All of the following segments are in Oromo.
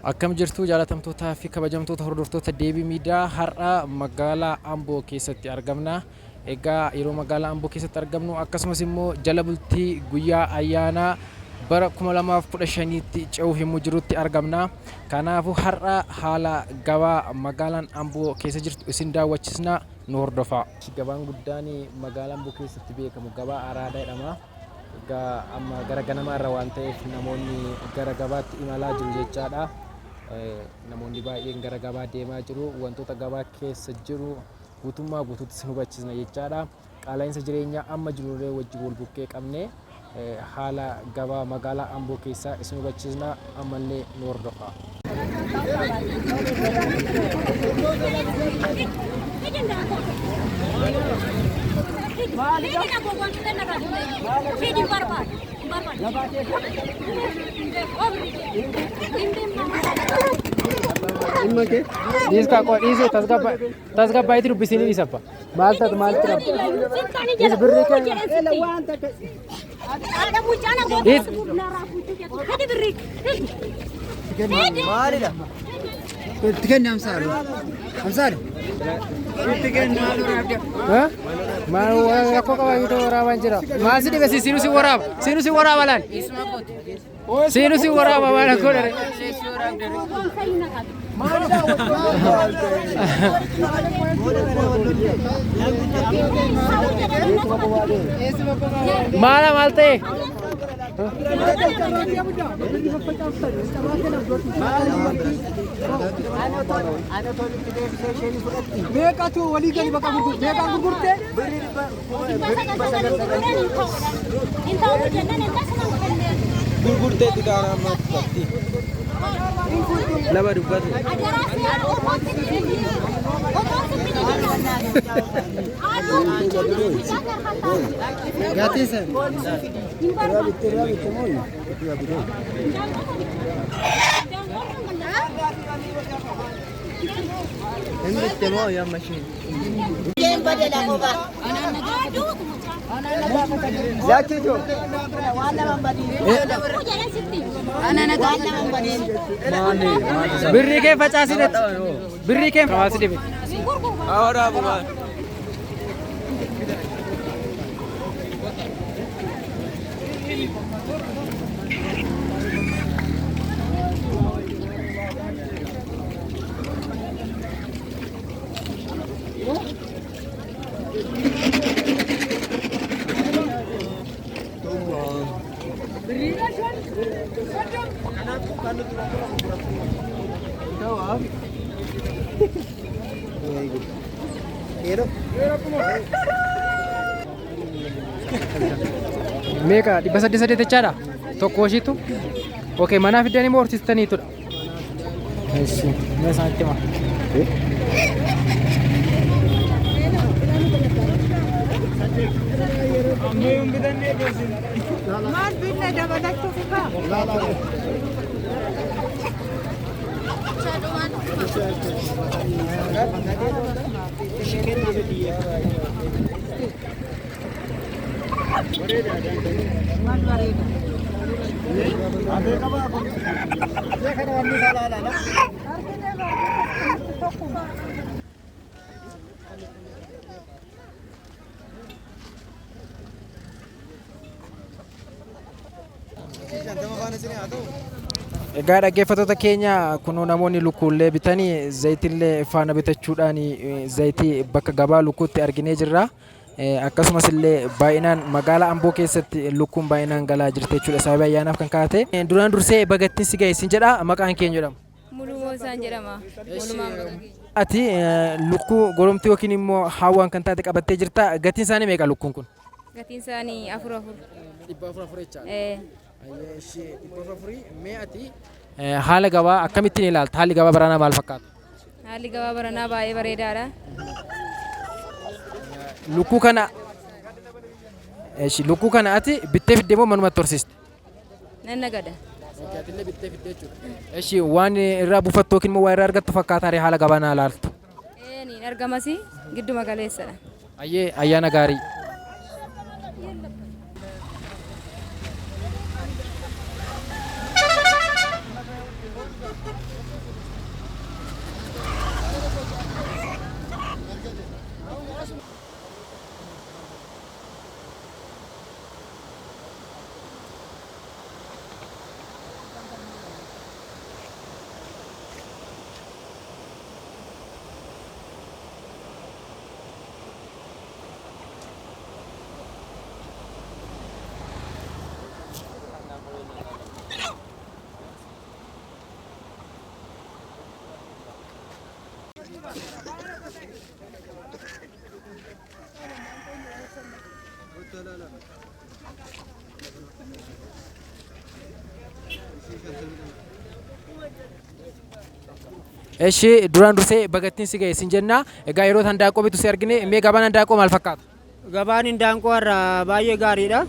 Akkam jirtu jaalatamtootaa fi kabajamtoota hordoftoota Deebii Miidiyaa har'a magaalaa Amboo keessatti argamna. Egaa yeroo magaalaa Amboo keessatti argamnu akkasumas immoo jala bultii guyyaa ayyaanaa bara 2015tti ce'uuf yommuu jirutti argamna. Kanaafuu har'a haala gabaa magaalaan Amboo keessa jirtu isin daawwachisna nu hordofaa. Gabaan guddaan magaalaa Amboo keessatti beekamu gabaa Araadaa jedhama. Egaa amma gara ganamaa irra waan ta'eef namoonni gara gabaatti imalaa jiru jechaadha. Namoonni baay'een gara gabaa deemaa jiru. Wantoota gabaa keessa jiru guutummaa guutuutti isin hubachiisna jechaadha. Qaala'insa jireenyaa amma jirurree wajjin wal bukkee qabnee haala gabaa magaalaa Amboo keessaa isin hubachiisna ammallee nu hordofaa. Dhiiskaa qofa dhiisee tasgabbaa'eeti dubbisiin dhiisabba. Maal taatu maal tura? Dhiis birrii kee. Dhiis. Maalidha? Itti kenni Amsaalu. Amsaalu. Itti kenni. Maal rakkoo qaba yoo ta'u waraabaan jira. Maal si dhibe siinu si waraaba. Siinu si waraaba laal. Siinu si waraaba maal rakkoo dha. Maala maal ta'e? Meeqatu walii gadi bakka gurgurte? Meeqaan gurgurte? Gurgurteetti gaara amma dubbatti. Lama dubbate. Gatii sana. Hin bitte moo yamma isheen? Lachitu. Birrii kee facaasinetti. Birrii kee maal si dhibe? Meeqa 800 jechaadha? Tokko ishiitu? Okay, manaa fiddanii moo horsiistaniitudha? Eessi, mee isaanitti himaa. Maal binne dabalachuuf kaa? Egaa dhaggeeffattoota keenya kunoo namoonni lukkuullee bitanii zayitillee faana bitachuudhaan zayitii bakka gabaa lukkuutti arginee jirra. Akkasumas illee baay'inaan magaalaa Amboo keessatti lukkuun baay'inaan galaa jirti jechuudha sababa ayyaanaaf kan kaate. Duraan dursee bagattiin si ga'e sin jedha maqaan keenya jedhama. Muluu Moosaan jedhama. Walumaan baga geenye. Ati lukkuu goromtii yookiin immoo hawwaan kan taate qabattee jirta. Gatiin isaanii meeqa lukkuun kun? Gatiin isaanii afur afur. 400 afur jechaadha. Ee. 400 mee ati haala gabaa akkamittiin ilaalta? Haalli gabaa baranaa maal fakkaata? Haalli gabaa baranaa baay'ee bareedaadha. Lukkuu kana Eshi, lukkuu kana ati bittee fiddee moo manumatti horsiiste? Nan nagada. Atillee bittee fiddee jechuudha. Eshi, waan irraa buufattu yookiin immoo waa irraa argattu fakkaataa ree haala gabaa naa ilaaltu. Ee niin argamas gidduma galeessadha. Ayyee ayyaana gaarii. Eshi duraan dursee bagattiin si ga'e sin jenna. Egaa yeroo handaaqqoo bitu si argine mee gabaan handaaqqoo maal fakkaata? Gabaan hindaanqoo har'a baay'ee gaariidha.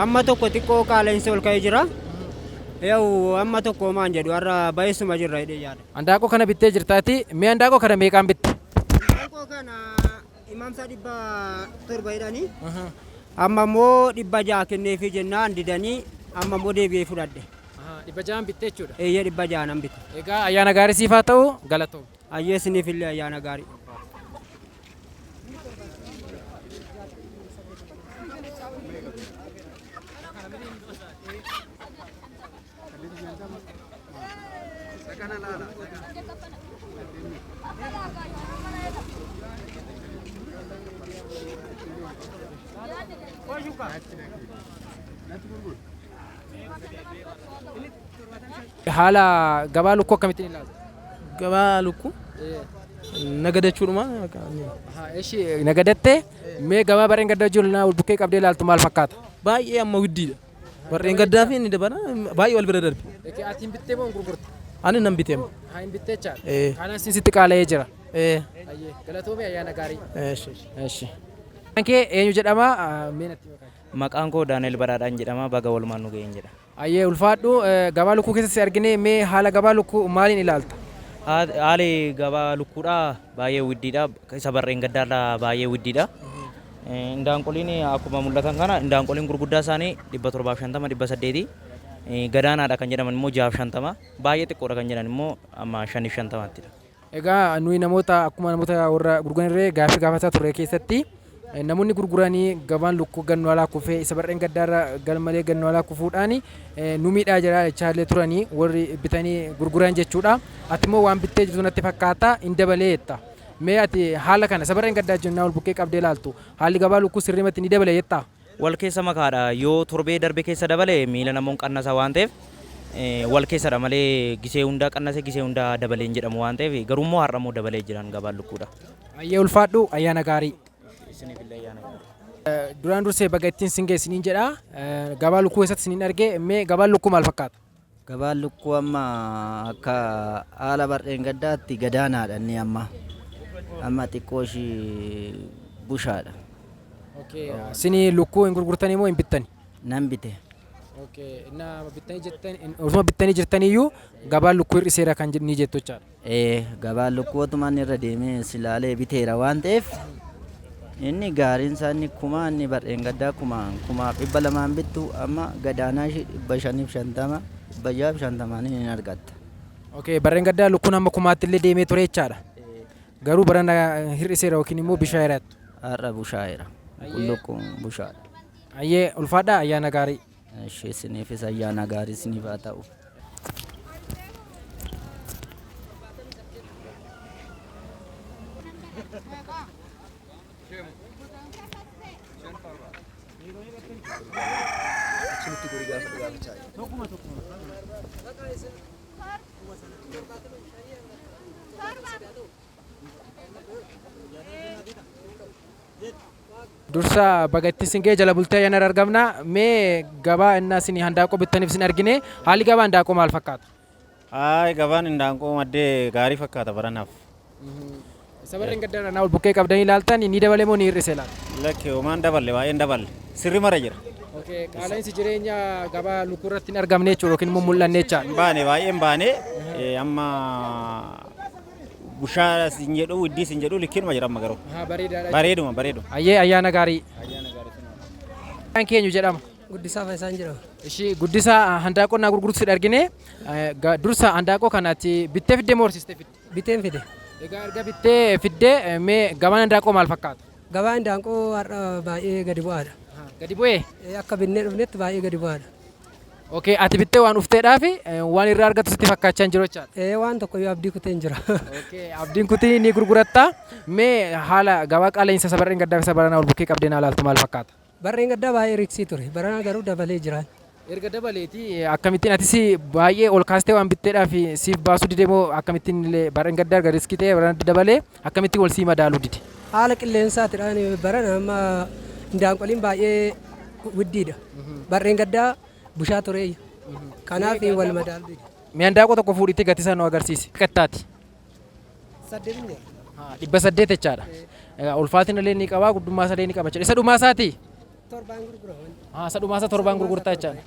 Amma tokko xiqqoo qaala'insi ol ka'ee jira. Yaa'u amma tokko maan jedhu har'a baay'isuma jirra jedhee yaada. Handaaqqoo kana bittee jirtaati. Mee handaaqqoo kana meeqaan bitte? Hindaanqoo kana himamsa 700 jedhanii amma immoo 600 kenneefii jennaan didanii amma immoo deebi'ee fudhadhe. 600n bittee jechuudha. Eeyyee 600 nan bite. Egaa ayyaana gaarii siif haa ta'u galatoom. Ayyee isiniif illee ayyaana gaarii. Haala gabaa lukkuu akkamittiin ilaalta? Gabaa lukkuu nagadachuudhuma. Eshi nagadattee mee gabaa barreen gaddaa jiru naa bukkee qabdee ilaaltu maal fakkaata? Baay'ee amma widdiidha. Barreen gaddaa fi inni dabala baay'ee wal bira darbe. Ati hin bittee moo hin gurgurte? Ani nan bitee amma. Haa hin bittee jechaadha. Ee. Kanas sitti qaala'ee jira. Ee. Galatoomii ayyaana gaarii. Eshi. Eshi. Maqaan kee eenyu jedhama? Mee natti maqaan kee. Maqaan koo Daani'el Badhaadhaan jedhama. Baga walumaan nu ga'een jedha. Ayyee ulfaadhu gabaa lukkuu keessatti si argine mee haala gabaa lukkuu maaliin ilaalta? Haali gabaa lukkuudhaa baay'ee widdiidha. Isa barreen gaddaarraa baay'ee widdiidha. Indaanqoliin akkuma mul'atan kana indaanqoliin gurguddaa isaanii 750 800 gadaanaadha kan jedhaman immoo 650 baay'ee xiqqoodha kan jedhan immoo amma 550ttidha. Egaa nuyi namoota akkuma namoota warra gurguranirree gaaffii gaafataa turre keessatti namoonni gurguranii gabaan lukkuu gannu alaa kufee isa barreen gaddaarra galmalee gannu alaa kufuudhaan nu miidhaa jira jechaallee turanii warri bitanii gurguran jechuudha. Ati immoo waan bittee jirtu natti fakkaata hin dabalee jetta. Mee ati haala kana isa barreen gaddaa jiru naa ol bukkee qabdee ilaaltu haalli gabaa lukkuu sirriimatti ni dabale jettaa? Wal keessa makaadha. Yoo torbee darbe keessa dabale miila namoon qannasa waan ta'eef wal keessadha malee gisee hundaa qannase gisee hundaa dabalee hin jedhamu waan ta'eef garuu immoo har'a immoo dabalee jiran gabaan lukkuudha. Ayyee ulfaadhu ayyaana gaarii. Isiniif illee ayyaana gaarii. Duraan dursee baga ittiin sin ga'e isiniin jedha. Gabaa lukkuu keessatti isiniin arge mee gabaan lukkuu maal fakkaata? Gabaan lukkuu amma akka haala barreen gaddaatti gadaanaadha inni amma. Amma xiqqoo ishii bushaadha. Isin lukkuu hin gurgurtanii moo hin bittani? Nan bite. Osuma bittanii jirtaniyyuu gabaan lukkuu hir'iseera kan ni jettu jechaadha. Ee gabaan lukkuu otuma inni irra deemee silaalee biteera waan ta'eef inni gaariin isaa inni kumaa inni barreen gaddaa kumaan kumaaf 200n bittu amma gadaanaa ishii 550 650n hin argatta. Okay, barreen gaddaa lukkuun hamma kumaatti illee deemee ture jechaadha. Garuu barana hir'iseera yookiin immoo bishaa'eera jettu. Har'a bushaa'eera. Lukkuun bushaadha. Ayyee ulfaadhaa ayyaana gaarii. Ishee isiniifis ayyaana gaarii isiniif haa ta'u. Dursa baga itti isin ga'e jala bultee ayyaana irra argamna. Mee gabaa innaa isin handaaqoo bittaniif isin argine haalli gabaa handaaqoo maal fakkaata? Hayi gabaan indaanqoo maddee gaarii fakkaata baranaaf. Isa barreen gaddaa irraa ol bukkee qabdanii ilaaltan ni dabale moo ni hir'ise laata? Lakki homaan daballe baay'een daballe sirri mara jira. Okay, qaala'insi jireenya gabaa lukkuu irratti hin argamne jechuudha yookiin immoo mul'anne jechaadha. Hin baane baay'ee hin baane amma bushaa sin jedhu widdii sin jedhu likkiinuma jira amma garuu. Bareedaadha. Bareeduma bareeduma. Ayyee ayyaana gaarii. Maqaan kee eenyu jedhama? Guddisaa Faayisaan jedhama. Ishii guddisaa handaaqoo naa gurgurtu si argine dursa handaaqoo kanaatti bittee fiddee moo horsiistee fidde? Biteen fide. Egaa erga bittee fiddee mee gabaan handaaqoo maal fakkaata? Gabaan handaanqoo har'a baay'ee gadi bu'aadha. Gadi bu'ee? Akka binnee dhufnetti baay'ee gadi bu'aadha. Okay, ati bittee waan dhufteedhaaf waan irraa argattu sitti fakkaachaa hin jiru jechaadha. Ee waan tokko yoo abdii kuteen jira. Okay, abdiin kutii ni gurguratta. Mee haala gabaa qaala'insa isa barreen gaddaa fi isa baranaa wal bukkee qabdee naa ilaaltu maal fakkaata? Barreen gaddaa baay'ee riksii ture. Baranaa garuu dabalee jira. Erga dabaleeti akkamittiin atis baay'ee ol kaastee waan bitteedhaaf siif baasuu dide moo akkamittiin illee barreen gaddaa erga riskii ta'e baranatti dabalee akkamittiin wal sii madaaluu dide? Haala qilleensaatidhaan barana amma Indaanqoliin baay'ee widdiidha. Barreen gaddaa bushaa tureeyya. Kanaaf wal madaaluu. Mee handaaqoo tokko fuudhiitti gatii isaa nu agarsiisi. Qattaati. Saddeetin jira. 800 jechaadha. Ulfaatina illee ni qaba, guddummaa isaa illee ni qaba jechuudha. Isa dhumaa isaati? Torbaan gurgura. Isa dhumaa isaa torbaan gurgurtaa jechaadha.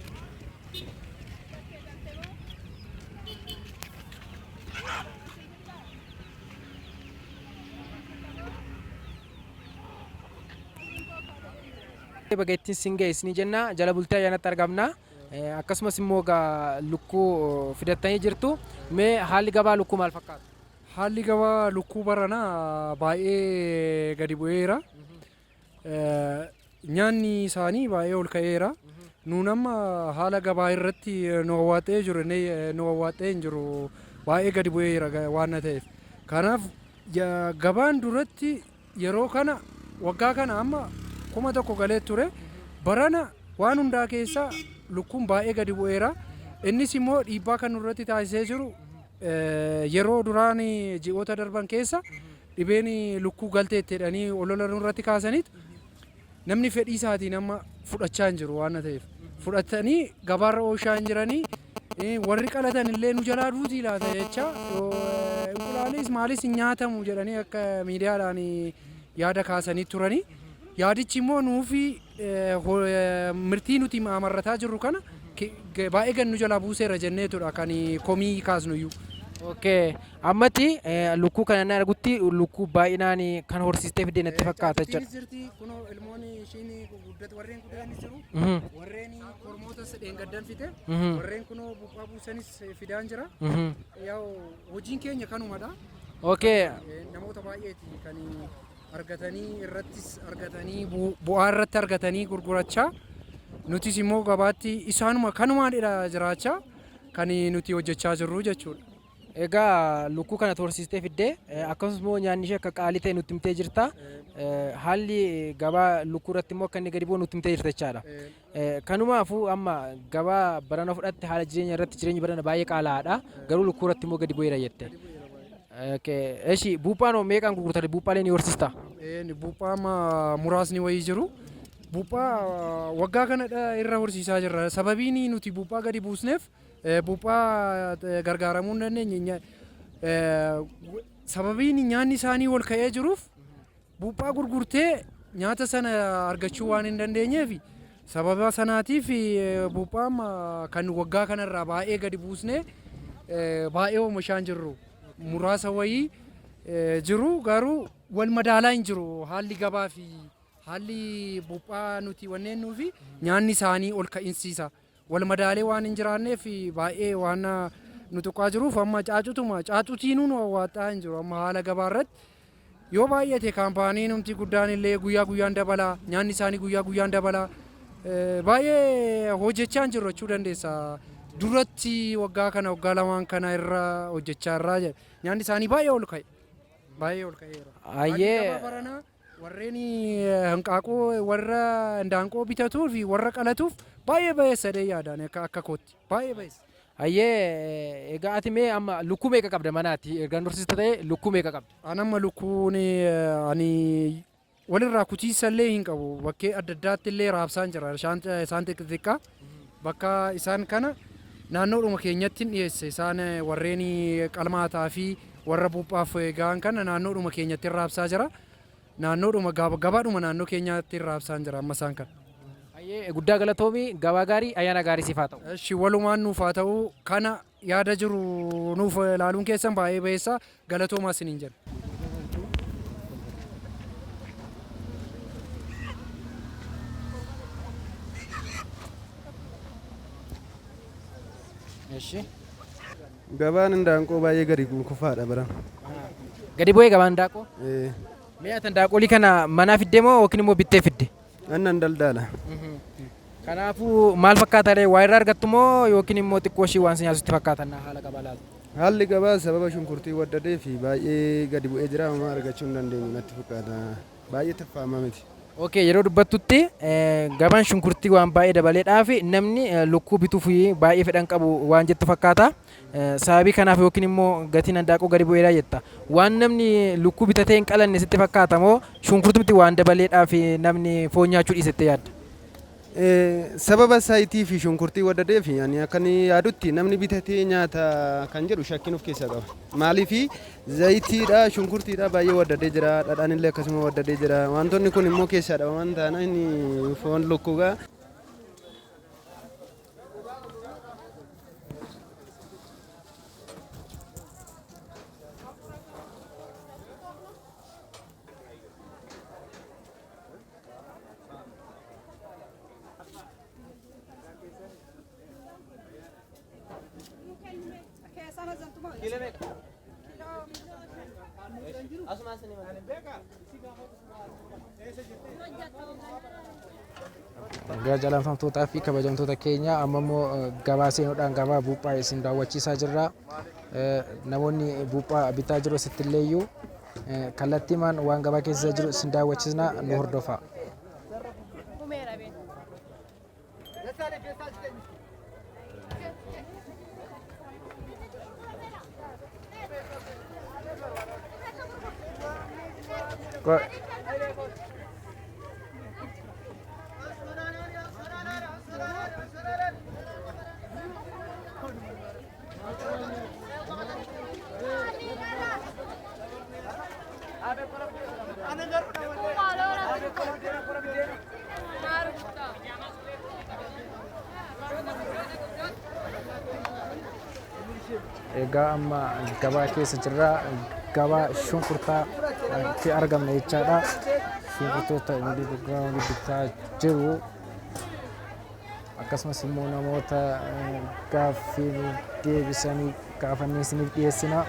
Baga ittiin sin ga'e isinii jenna jala bultii ayyaanatti argamna. Akkasumas immoo egaa lukkuu fidattanii jirtu. Mee haalli gabaa lukkuu maal fakkaata? Haalli gabaa lukkuu baranaa baay'ee gadi bu'eera. Nyaanni isaanii baay'ee ol ka'eera. Nuun amma haala gabaa irratti nu hawwaxee jiru nu hawwaxee hin jiru baay'ee gadi bu'eera waan ta'eef. Kanaaf gabaan duratti yeroo kana waggaa kana amma 1000 galee ture. Barana waan hundaa keessaa lukkuun baay'ee gadi bu'eera. Innis immoo dhiibbaa kan nurratti taasisee jiru yeroo duraan ji'oota darban keessa dhibeen lukkuu galteetti jedhanii olola nurratti kaasaniit namni fedhii isaatiin amma fudhachaa hin jiru waan ta'eef. Fudhatanii gabaarra ooshaa hin jiranii warri qalatan illee nu jalaa duutii laata jecha inqulaalis maalis hin nyaatamu jedhanii akka miidiyaadhaan yaada kaasanii turanii. Yaadichi immoo nuufi mirtii nuti amarrataa jirru kana baay'ee gad nu jalaa buuseera jenneetudha kan komii kaasnuyyuu. Okay. Ammatti lukkuu kana inni argutti lukkuu baay'inaan kan horsiistee fidde natti fakkaata jechuudha. Jirti kunoo ilmoon ishiin guddatu warreen guddatanis jiru. Warreen kormoota dheengaddan fite. Warreen kunoo buphaa buusanis fidaan jira. Yaa'u hojiin keenya kanumadha. Okay. Namoota baay'eeti kan argatanii irrattis argatanii bu'aa irratti argatanii gurgurachaa nutis immoo gabaatti isaanuma kanumaadha jiraachaa kan nuti hojjechaa jirru jechuudha. Egaa lukkuu kana horsiistee fiddee akkasumas immoo nyaanni ishee akka qaalii ta'e nutti himtee jirta. Haalli gabaa lukkuu irratti immoo akka inni gadi bu'u nutti himtee jirta jechaadha. Kanumaafuu amma gabaa barana fudhatte haala jireenya irratti jireenyi barana baay'ee qaalaa'aadha. Garuu lukkuu irratti immoo gadi bu'eera jette. Eshi buuphaan hoo meeqaan gurgurta? Buuphaalee ni horsiistaa? Buuphaa amma muraasni wayii jiru. Buuphaa waggaa kana irra horsiisaa jirra. Sababiin nuti buuphaa gadi buusneef buuphaa gargaaramuu hin dandeenye. Sababiin nyaanni isaanii ol ka'ee jiruuf buuphaa gurgurtee nyaata sana argachuu waan hin dandeenyeef sababa sanaatiif buuphaa kan waggaa kanarraa baay'ee gadi buusnee baay'ee oomishaa hin jirru. Muraasa wayii jiru garuu wal madaalaa hin jiru haalli gabaa fi haalli buuphaa nuti wanneen nuufi nyaanni isaanii ol ka'insiisa. Wal madaalee waan hin jiraanneef baay'ee waan nu tuqaa jiruuf amma caacutuma caacutiinuu nu hawwataa hin jiru amma haala gabaa irratti yoo baay'ate kaampaaniin humti guddaan illee guyyaa guyyaan dabalaa nyaanni isaanii guyyaa guyyaan dabalaa baay'ee hojjechaa hin jiru jechuu dandeessa. Duratti waggaa kana waggaa lamaan kana irra hojjechaa irraa jedha. Nyaanni isaanii baay'ee ol ka'e. Baay'ee ol ka'eera. Ayyee. Baranaa warreen hanqaaquu warra indaanqoo bitatuu fi warra qalatuuf baay'ee bayeessa jedhee yaadaan akka kootti baay'ee bayeessa. Ayyee egaa ati mee amma lukkuu meeqa qabda manaatti? Erga horsiista ta'e lukkuu meeqa qabda? An amma lukkuun ani walirraa kutiisa illee hin qabu. Bakkee adda addaatti illee raabsaan jira. Isaan xixiqqaa bakka isaan kana naannoodhuma keenyatti hin dhiyeesse. Isaan warreen qalmaataa fi warra buuphaaf ga'an kana naannoodhuma keenyatti raabsaa jira. Naannoodhuma gabaadhuma naannoo keenyaatti raabsaan jira amma isaan kana. Ayyee guddaa galatoomii gabaa gaarii ayyaana gaarii siif haa ta'u. Eshi walumaan nuuf haa ta'u kana yaada jiru nuuf ilaaluun keessan baay'ee bayeessa galatoomaa isiniin jenna. Eshi. Gabaan indaanqoo baay'ee gadi kufaadha bara. Gadi bu'ee gabaan indaanqoo? Mee ati indaanqolii kana manaa fiddee moo yookiin immoo bittee fidde? Annan daldala. Kanaafuu maal fakkaata ree waa irraa argattu moo yookiin immoo xiqqoo ishii waan si nyaatutti fakkaatan haala gabaa laaltu? Haalli gabaa sababa shunkurtii waddadee fi baay'ee gadi bu'ee jira amma argachuu hin dandeenyu natti fakkaata. Baay'ee taffaama miti. Okay, yeroo dubbattutti gabaan shunkurtii waan baay'ee dabaleedhaaf namni lukkuu bituuf baay'ee fedhan qabu waan jettu fakkaata. Sababii kanaaf yookiin immoo gatiin handaaqoo gadi bu'eera jetta. Waan namni lukkuu bitatee hin qalanne sitti fakkaata moo shunkurtumti waan dabaleedhaaf namni foon nyaachuu dhiisettee yaadda? Sababa zayitii fi shunkurtii waddadeef ani akka inni yaadutti namni bitatee nyaata kan jedhu shakkiin of keessaa qaba. Maaliif zayitiidha shunkurtiidha baay'ee waddadee jira dhadhaan illee akkasuma waddadee jira wantoonni kun immoo keessaa dhabaman taanaan inni foon lukkuugaa. Egaa jaallatamtootaa fi kabajamtoota keenya amma immoo gabaa seenuudhaan gabaa buuphaa isin daawwachiisaa jirra. Namoonni buuphaa bitaa jiru asitti illee iyyuu kallattiimaan waan gabaa keessa jiru isin daawwachiisna nu hordofaa. Egaa amma gabaa keessa jirra. Gabaa shunkurtaa itti argamna jechaadha. Shunkurtoota walii gurguraa walii bitaa jiru. Akkasumas immoo namoota gaaffii nuuf deebisanii gaafannee isiniif dhiyeessina.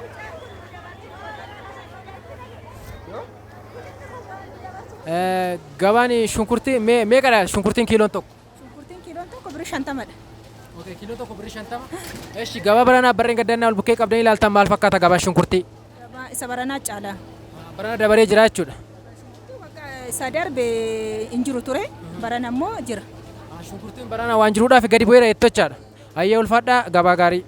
Gabaan shunkurtii meeqadha shunkurtiin kiiloon tokko? Shunkurtiin kiiloon tokko birrii 50dha. Okay, kiiloo tokko birrii 50. Eshi gabaa baranaa barreen gaddannaa ol bukkee qabdanii ilaaltan maal fakkaata gabaan shunkurtii? Gabaa isa baranaa caala. Barana dabaree jira jechuudha. Isa darbe hin jiru ture barana immoo jira. Shunkurtiin barana waan jiruudhaaf gadi bu'eera jettu jechaadha. Hayyee ulfaadhaa gabaa gaarii.